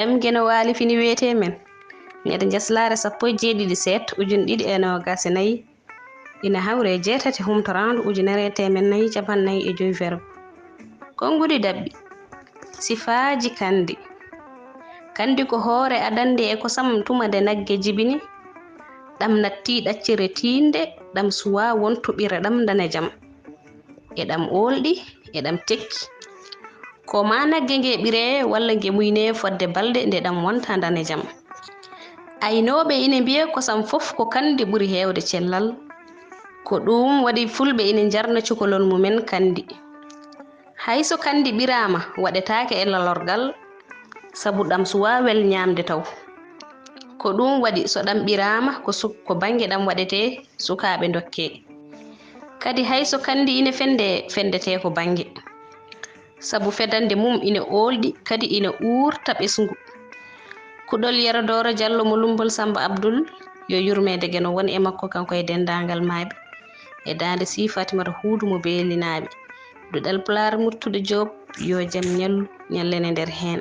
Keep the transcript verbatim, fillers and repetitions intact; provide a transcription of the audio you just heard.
Ɗemnge no waali fini wiyetee men. Ñande njaslaare sappo e jeeɗiɗi seet ujunɗiɗi e noogaas e nayi, ina hawri e jeetati humtoraandu ujunere e teemed nayi cappanɗe nayi e joy verbe. Konnguɗi daɓɓi. Sifaaji kandi. Kandi ko hoore adannde e kosam tuma nde nagge jibini, ɗam natti ɗaccere tiiɗnde, ɗam suwaa wontuɓira ɗam ndanejam. E ɗam oolɗi, e ɗam tekki. Ko maa nagge nge ɓiree walla nge muynee fodde balɗe nde ɗam wonta ndanejam. Aynooɓe ina mbiya kosam fof ko kandi ɓuri heewde cellal. Ko ɗuum waɗi fulɓe ina njarna cukalon mumen kandi. Hay so kandi ɓiraama, waɗetaake e lalorgal, sabu ɗam suwaa wel ñaamde taw. Ko ɗuum waɗi so ɗam ɓiraama, ko suk-, ko bannge ɗam waɗetee sukaaɓe ndokkee. Kadi hay so kandi ina fende, fendetee ko bannge. Sabu fedande mum ina oolɗi, kadi ina uurta ɓesngu. Kuɗol Yero Dooro Jallo mo Lummbol Sammba Abdul, yo yurmeende Geno won e makko kanko e denndaangal maaɓe. E daande Sii Fatimata Huudu mo Beelinaaɓe. Duɗal Pulaar Murtuɗo Joob, yo jam ñallu, ñallen e nder heen.